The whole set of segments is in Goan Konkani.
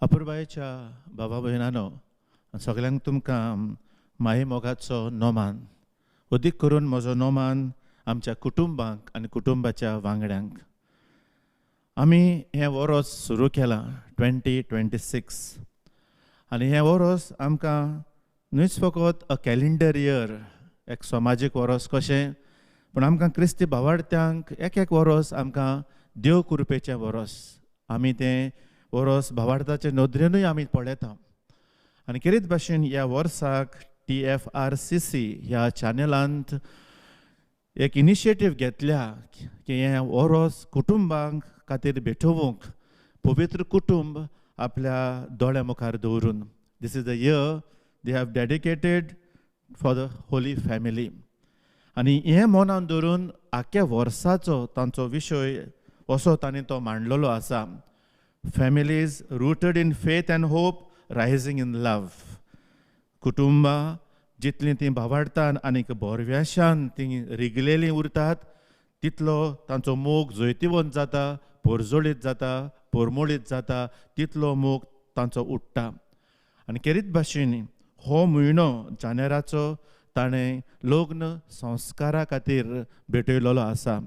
अपुरबायेच्या बाबा भयणानो, सगळ्यांक तुमकां माये मोगाचो नोमान, अदीक करून म्हजो नोमान आमच्या कुटुंबांक आनी कुटुंबाच्या वांगड्यांक. आमी हें वरोस सुरू केलां 2026 आनी हें वरोस आमकां न्हूच फकत अ कॅलेंडर इयर, एक समाजीक वरोस कशें, पूण आमकां क्रिस्ती भावार्थ्यांक एक एक वरोस आमकां देव कृपेचें वरोस. आमी तें वरोस भावार्थाचे नदरेनूय आमी पळयता. आनी खेरीत भाशेन ह्या वर्साक TFRCC ह्या चॅनलांत एक इनिशिएटीव घेतल्या की हें वरोस कुटुंबांक खातीर भेटोवंक, पवित्र कुटुंब आपल्या दोळ्या मुखार दवरून. This is the year they have dedicated for the holy family. आनी हें मनान धरून आख्ख्या वर्साचो तांचो विशय असो तांणी तो मांडलेलो आसा, families rooted in faith and hope, rising in love. कुटुंबां जितलीं तीं भावार्थान आनीक बोरव्याशान तीं रिगलेलीं उरतात, तितलो तांचो मोग जैतिवंत जाता, पोरजोळीत जाता, पोरमोळीत जाता, तितलो मोग तांचो उडटा. आनी खेरीत भाशेन हो म्हयनो जानेराचो ताणें लग्न संस्कारा खातीर भेटयलेलो आसा.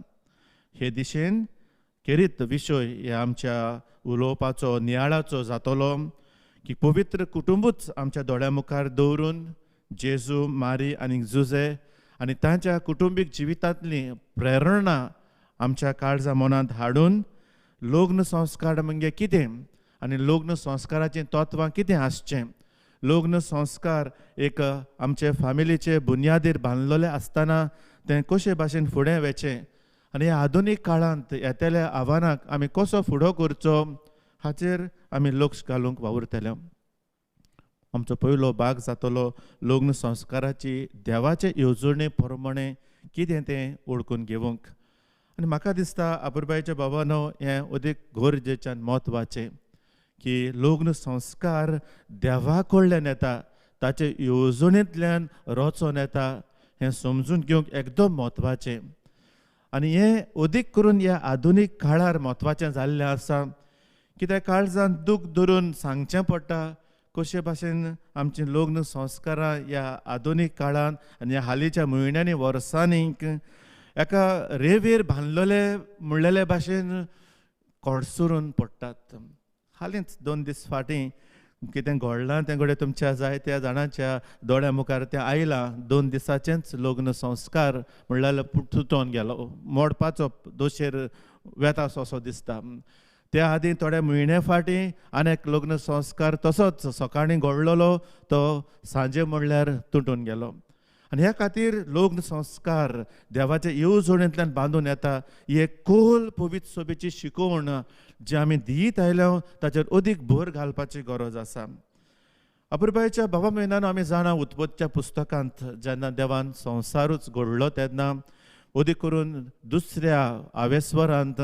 हे दिशेन खेरीत विशय हे आमच्या उलोवपाचो नियाळाचो जातलो की पवित्र कुटुंबूच आमच्या दोळ्या मुखार दवरून जेजू, मारी आनी जुजे आनी तांच्या कुटुंबीक जिवितांतली प्रेरणा आमच्या काळजा मनांत हाडून लग्न संस्कार म्हणजे कितें आनी लग्न संस्काराचीं तत्वां कितें आसचें, लग्न संस्कार एक आमचे फामिलीचे बुन्यादीर बांदलेले आसतना तें कशे भाशेन फुडें वचें आनी ह्या आधुनीक काळांत येतल्या आव्हानाक आमी कसो फुडो करचो हाचेर आमी लक्ष घालूंक वावुरतले. आमचो पयलो भाग जातलो लग्न संस्काराची देवाचे येवजणे प्रमाणे कितें तें वळखून घेवंक. आनी म्हाका दिसता अपुरबायेच्या बाबानो हें अदीक गरजेचें आनी म्हत्वाचें की लग्न संस्कार देवा कडल्यान येता, ताचे येवजणेंतल्यान रचोन येता हें समजून घेवंक एकदम म्हत्वाचें. आनी हें अदीक करून ह्या आधुनीक काळार म्हत्वाचें जाल्लें आसा. कित्याक काळजान दूख धरून सांगचें पडटा कशे भाशेन आमची लग्न संस्कारां ह्या आधुनीक काळान आनी ह्या हालींच्या म्हयन्यांनी वर्सांनी एका रेवेर बांदलेले म्हणलेले भाशेन कडसरून पडटात. हालींच 2 दीस फाटीं कितें घडलां तें घडये तुमच्या जायत्या जाणांच्या दोळ्या मुखार तें आयलां. 2 दिसाचेंच लग्न संस्कार म्हणल्यार तुटोन गेलो, मोडपाचो दोशेर वेता असो दिसता. त्या आदीं थोड्या म्हयन्या फाटीं आनी एक लग्न संस्कार तसोच सकाळीं घडलेलो तो सांजे म्हणल्यार तुटून गेलो. आनी ह्या खातीर लग्न संस्कार देवाचे येवजणेंतल्यान बांदून येता. ही एक खोल पवित्र सोबेची शिकवण जी आमी दीत आयल्या ताचेर अदीक भर घालपाची गरज आसा. अपुरबायेच्या बाबा म्हयन्यान आमी जाणा उत्पत्तीच्या पुस्तकांत जेन्ना देवान संवसारूच घडलो तेन्ना अदीक करून दुसऱ्या आवेस्वरांत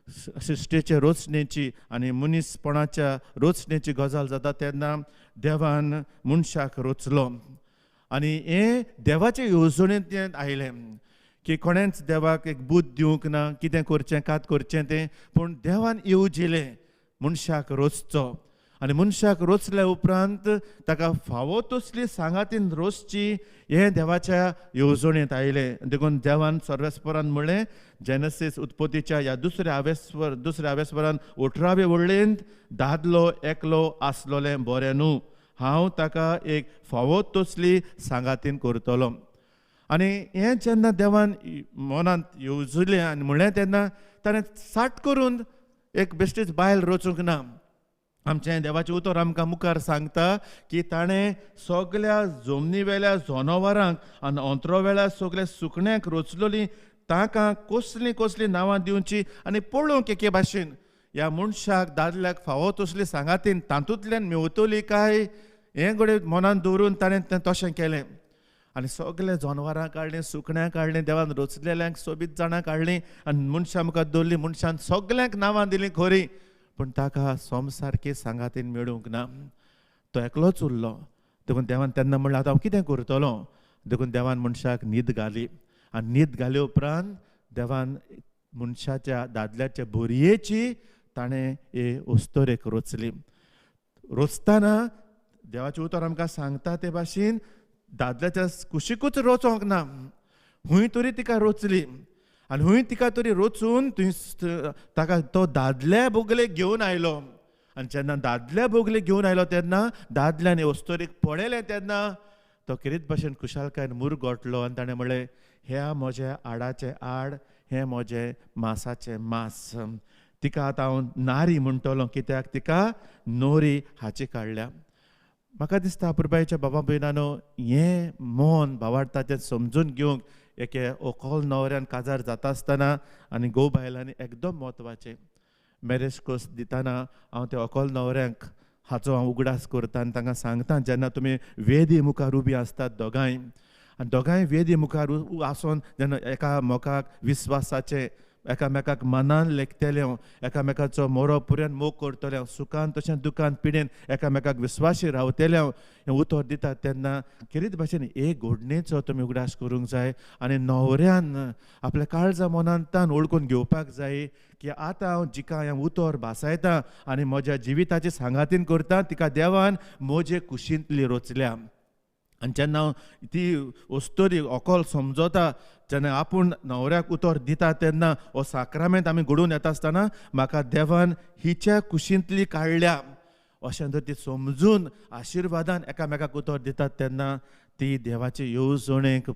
सृश्टीचे रचनेची आनी मनीसपणाच्या रचनेची गजाल जाता तेन्ना देवान मनशाक रचलो. आनी हें देवाचे येवजणेंतल्यान आयलें की कोणेंच देवाक एक बुद्द दिवंक ना कितें करचें कात करचें तें, पूण देवान येवजिलें मनशाक रचचो आनी मनशाक रचल्या उपरांत ताका फावो तसली सांगातीन रचची हें देवाच्या येवजणेंत आयलें. देखून देवान सर्वेस्परान म्हणलें जेनसीस उत्पत्तीच्या ह्या दुसऱ्या आवेस्वरान 18वे वळेंत दादलो एकलो आसलोलें बरें न्हू, हांव ताका एक फावो तसली सांगातीन करतलो. आनी हें जेन्ना देवान मनांत येवजलें आनी म्हणलें तेन्ना ताणें साठ करून एक बेश्टीच बायल रचूंक ना. आमचें देवाचें उतर आमकां मुखार सांगता की ताणें सगल्या जमनी वेल्या जनावरांक आनी अंतरो वेल्या सगल्या सुकण्यांक रचलोलीं, तांकां कसलीं कसलीं नांवां दिवचीं आनी पळोवंक एके भाशेन ह्या मनशाक दादल्याक फावो तसली सांगातीन तातूंतल्यान मेवतली काय हें घडये मनान दवरून ताणें तें तशें केलें. आनी सगळे जनावरां काडलीं, सुकण्यां काडलीं, देवान रचलेल्यांक सोबीत जाणां काडलीं आनी मनशां मुखार दवरलीं. मनशान सगल्यांक नांवां दिलीं खरीं, पूण ताका सोमसारकी सांगातीन मेळूंक ना, तो एकलोच उरलो. देखून देवान तेन्ना म्हणलें आतां हांव कितें करतलो. देखून देवान मनशाक न्हीद घाली आनी न्हीद घाले उपरांत देवान मनशाच्या दादल्याच्या बोरयेची ताणें हे अस्तोरेक रचली. रोचतना देवाचें उतर आमकां सांगता ते भाशेन दादल्याच्या कुशिकूच रोचोंक ना, हुंय तरी तिका रोचली आनी हुंय तिका तरी रोचून थंय ताका तो दादल्या बोगलेक घेवन आयलो. आनी जेन्ना दादल्या बोगलेक घेवन आयलो तेन्ना दादल्यान अस्तोरीक पळयलें तेन्ना तो खेरीत भाशेन खुशालकायेन मुरगोटलो आनी ताणें म्हणलें, ह्या म्हज्या आडाचें आड, हें म्हजें मासाचें मास, तिका आतां हांव नारी म्हणटलो कित्याक तिका नोरी हाची काडल्या. म्हाका दिसता पुरबायच्या बाबा भयणानो, हें मन भावार्थाचें समजून घेवंक एके ओकल न्हवऱ्यान काजार जाता आसतना आनी घोव बायलांनी एकदम म्हत्वाचें. मॅरेज कोर्स दितना हांव त्या ओकल न्हवऱ्यांक हाचो हांव उगडास करता आनी तांकां सांगता, जेन्ना तुमी वेदी मुखार उबी आसतात दोगांय आनी दोगांय वेदी मुखार आसून जेन्ना एकामेकाक विस्वासाचें, एकामेकाक मनान लेखतले, एकामेकाचो मोरो पुऱ्यान मोग करतले, सुखान तशें दुखान पिडेन एकामेकाक विस्वाशी रावतले हें उतर दितात तेन्ना खेरीत भाशेन एक घडणेचो तुमी उगडास करूंक जाय आनी न्हवऱ्यान आपल्या काळजा मनांतान वळखून घेवपाक जाय की आतां हांव जिका हें उतर भासायता आनी म्हज्या जिविताची सांगातीन करता तिका देवान म्हजे कुशींतली रोचल्या. आनी जेन्ना ती अस्तोरी अकल समजता, जेन्ना आपूण न्हवऱ्याक उतर दिता तेन्ना हो साक्रामेंत आमी घडोवन येता आसतना म्हाका देवान हिच्या कुशींतली काडल्या अशें जर ती समजून आशिर्वादान एकामेकाक उतर दितात तेन्ना ती देवाचे येवजणेक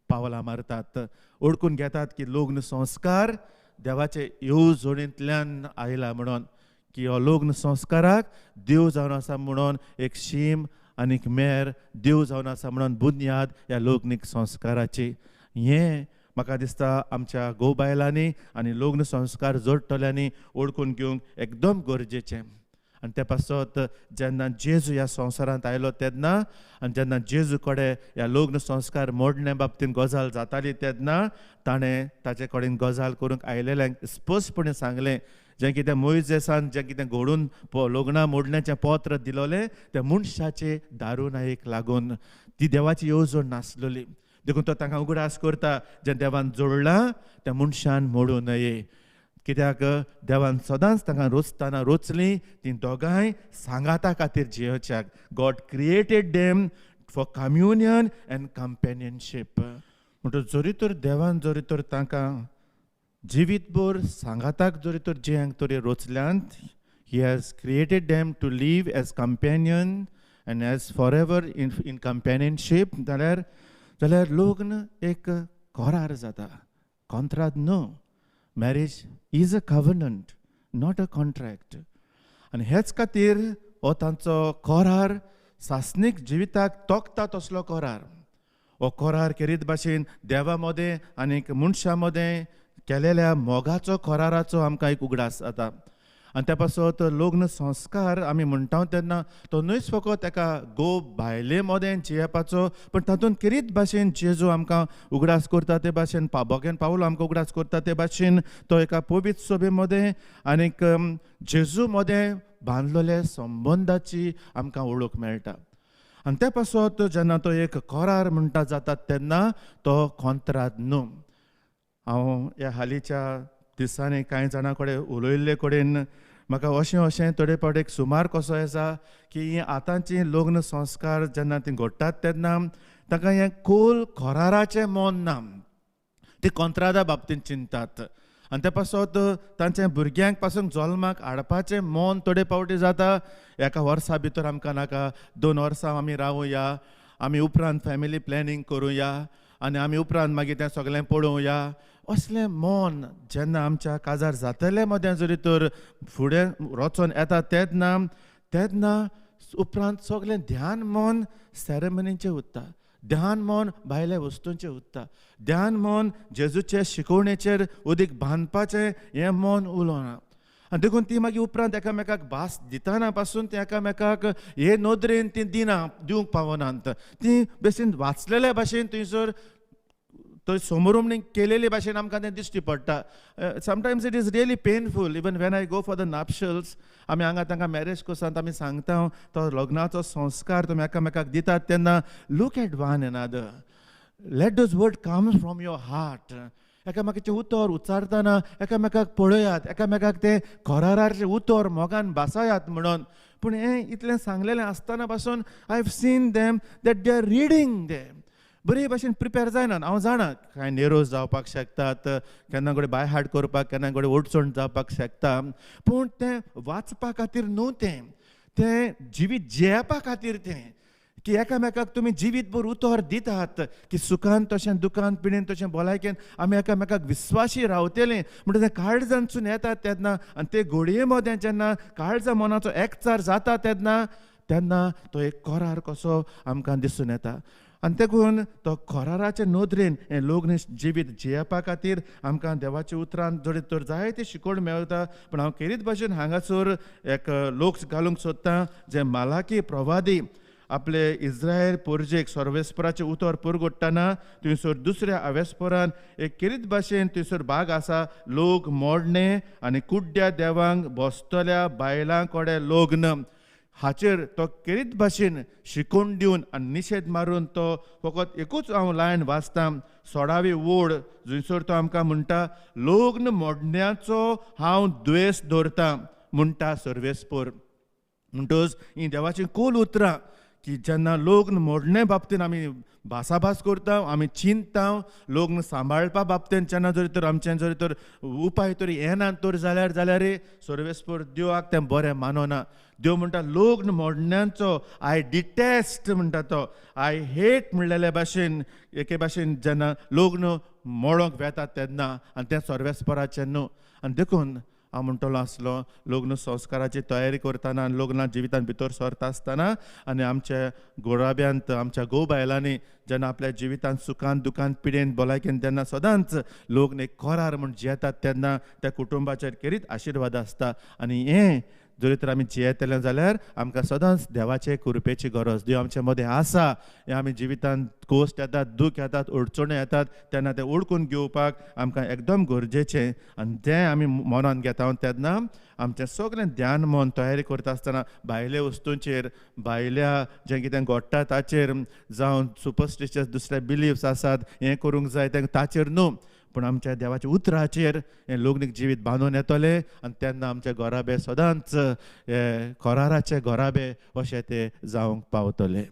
पावलां मारतात, ओळखून घेतात की लग्न संस्कार देवाचे येवजणेंतल्यान आयला म्हणून, की हो लग्न संस्काराक देव जावन आसा म्हणून एक शीम आनीक मेर देव जावन आसा म्हणून बुन्याद ह्या लग्नीक संस्काराची. हें म्हाका दिसता आमच्या घोव बायलांनी आनी लग्न संस्कार जोडटल्यांनी ओळखून घेवंक एकदम गरजेचें. आनी ते पासत जेन्ना जेजू ह्या संवसारांत आयलो तेन्ना आनी जेन्ना जेजू कडेन ह्या लग्न संस्कार मोडणे बाबतीन गजाल जाताली तेन्ना ताणें ताचे कडेन गजाल करूंक आयलेल्यांक स्पश्टपणे सांगलें, जें कितें मोयजेसान जें कितें घडून लग्नां मोडण्याचें पत्र दिलोलें तें मनशाचे दारुनायेक लागून ती देवाची येवजण नासलेली. देखून तो तांकां उगडास करता, जें देवान जोडलां तें मनशान मोडूं नये, कित्याक देवान सदांच तांकां रोचतना रोचलीं तीं दोगांय सांगाता खातीर जियोवच्याक. God created them for communion and companionship. म्हणटच जरी तर देवान जरी तर तांकां जिवीतभर सांगाताक जरी तर जियांक तरी रोचल्यांत, he has created them to live as companion and as forever in companionship, जाल्यार जाल्यार लग्न एक करार जाता, कॉन्त्राद न्हू. Marriage is a covenant, not a contract. आनी हेच खातीर हो तांचो करार सासणीक जिविताक तोखता तसलो करार. हो करार खेरीत भाशेन देवा मदें आनीक मनशां मदें केलेल्या मोगाचो कराराचो आमकां एक उगडास जाता. आनी त्या पासत लग्न संस्कार आमी म्हणटा तेन्ना तो न्हूच फकत एका घोव बायले मदें जियेवपाचो, पण तातूंत खेरीत भाशेन जेजू आमकां उगडास करता ते भाशेन, बोगेन पावलो आमकां उगडास करता ते भाशेन तो एका पवित्र सभे मदें आनीक जेजू मदें बांदलेल्या संबंदाची आमकां वळख मेळटा. आनी त्या पासत जेन्ना तो एक करार म्हणटा जाता तेन्ना तो कॉन्त्राद न्हू. हांव ह्या हालींच्या दिसांनी कांय जाणां कडेन उलयल्ले कडेन म्हाका अशें अशें थोडे फावट एक सुमार कसो आसा की ही आतांची लग्न संस्कार जेन्ना ती घडटात तेन्ना तांकां हें खोल कराराचें मन ना, ती कॉन्त्रादा बाबतींत चिंतात. आनी ते पासत तांच्या भुरग्यांक पासून जल्माक हाडपाचें मन थोडे फावटी जाता. एका वर्सा भितर आमकां नाका, 2 वर्सां आमी रावया, आमी उपरांत फॅमिली प्लॅनिंग करुया आनी आमी उपरांत मागीर तें सगळें पळोवया, असलें मन जेन्ना आमच्या काजार जातलें मदें जरी तर फुडें वचोन येता तेन्ना तेन्ना उपरांत सगळें ध्यान मन सेरेमनीचें उरता, ध्यान मन भायल्या वस्तूंचें उरता, ध्यान मन जेजूचे शिकोवणेचेर उदीक बांदपाचें हें मन उलोवना. आनी देखून ती मागीर उपरांत एकामेकाक भास दितना पासून ती एकामेकाक हे नदरेन ती दिना, दिवंक पावनात. ती बेसीन वाचलेल्या भाशेन थंयसर थंय समोरुमणी केलेले भाशेन आमकां तें दिश्टी पडटा. Sometimes it is really painful even when I go for the nuptials. आमी हांगा तांकां मॅरेज कोर्सांत आमी सांगता तो लग्नाचो संस्कार तुमी एकामेकाक दितात तेन्ना look at one another, let those word comes from your heart. एकामेकाचें उतर उच्चारतना एकामेकाक पळयात, एकामेकाक तें कराराचें उतर मोगान भासायात म्हणून. पूण हें इतलें सांगलेलें आसतना पासून I have seen them that they are reading them. बरे भाशेन प्रिपेर जायना. हांव जाणा कांय नेरोज जावपाक शकतात, केन्ना कडेन बाय हार्ट करपाक, केन्ना कडेन अडचण जावपाक शकता, पूण तें वाचपा खातीर न्हू, तें तें जिवीत जियेवपा खातीर तें की एकामेकाक तुमी जिवीत भर उतर दितात की सुखान तशें दुखान पिणेन तशें भलायकेन आमी एकामेकाक विस्वाशी रावतले. म्हणटा तें काळजांतसून येतात तेन्ना आनी ते घोडये मदें जेन्ना काळजा मनाचो एकचार जाता तेन्ना तेन्ना तो एक करार कसो आमकां दिसून येता. आनी देखून तो कराराचे नदरेन हें लग्न जिवीत जियेवपा खातीर आमकां देवाच्या उतरान जरी तर जायती शिकवण मेळटा. पूण हांव खेरीत भाशेन हांगासर एक लोक घालूंक सोदतां जे मालाकी प्रवादी आपले इस्रायल पोरजेक सर्वेस्पराचें उतर पुरगोडटना थंयसर दुसऱ्या आवेस्परान एक खेरीत भाशेन थंयसर भाग आसा, लोक मोडणे आनी कुड्ड्या देवांक बसतल्या बायलां कडेन लग्न. हाचेर तो खेरीत भाशेन शिकोवन दिवन आनी निशेध मारून तो फकत एकूच हांव लायन वाचतां, 16वी ओड, जंयसर तो आमकां म्हणटा लग्न मोडण्याचो हांव द्वेस दवरतां म्हणटा सर्वेस्पर. म्हणटच हीं देवाचीं खोल उतरां की जेन्ना लग्न मोडणे बाबतीन आमी भासाभास करता, आमी चिंतता, लग्न सांबाळपा बाबतीन जेन्ना जरी तर आमचें जरी तर उपाय तरी येना तर जाल्यार जाल्यार सर्वेस्पर देवाक तें बरें मानना. देव म्हणटा लग्न मोडण्यांचो I detest म्हणटा तो, I hate म्हणलेले भाशेन एके भाशेन जेन्ना लग्न मोडोंक वेता तेन्ना आनी तें सर्वेस्पराचें न्हू. आनी देखून हांव म्हणटलो आसलो लग्न संस्काराची तयारी करतना आनी लग्ना जिवितान भितर सरता आसतना आनी आमच्या गोराब्यांत आमच्या घोव बायलांनी जेन्ना आपल्या जिवितांत सुखान दुखान पिडेन भलायकेन तेन्ना सदांच लग्न एक करार म्हूण जियेतात तेन्ना त्या कुटुंबाचेर खेरीत आशिर्वाद आसता. आनी हें जरी तर आमी जियेतले जाल्यार आमकां सदांच देवाचे कृपेची गरज. देव आमचे मदें आसा, हें आमी जिवितांत कोश्ट येतात, दूख येतात, अडचण्यो येतात तेन्ना तें ओळखून घेवपाक आमकां एकदम गरजेचें. आनी तें आमी मनान घेता तेन्ना आमचें सगळें ध्यान मन तयारी करता आसतना भायल्या वस्तूंचेर, भायल्या जें कितें घडटा ताचेर, जावं सुपरस्टिशियस दुसरे बिलिफ्स आसात हें करूंक जाय तें ताचेर न्हू, पूण आमच्या देवाच्या उतराचेर हें लग्नीक जिवीत बांदून येतलें. आनी तेन्ना आमचे घराबे सदांच हे कराराचे घराबे अशे ते जावंक पावतले.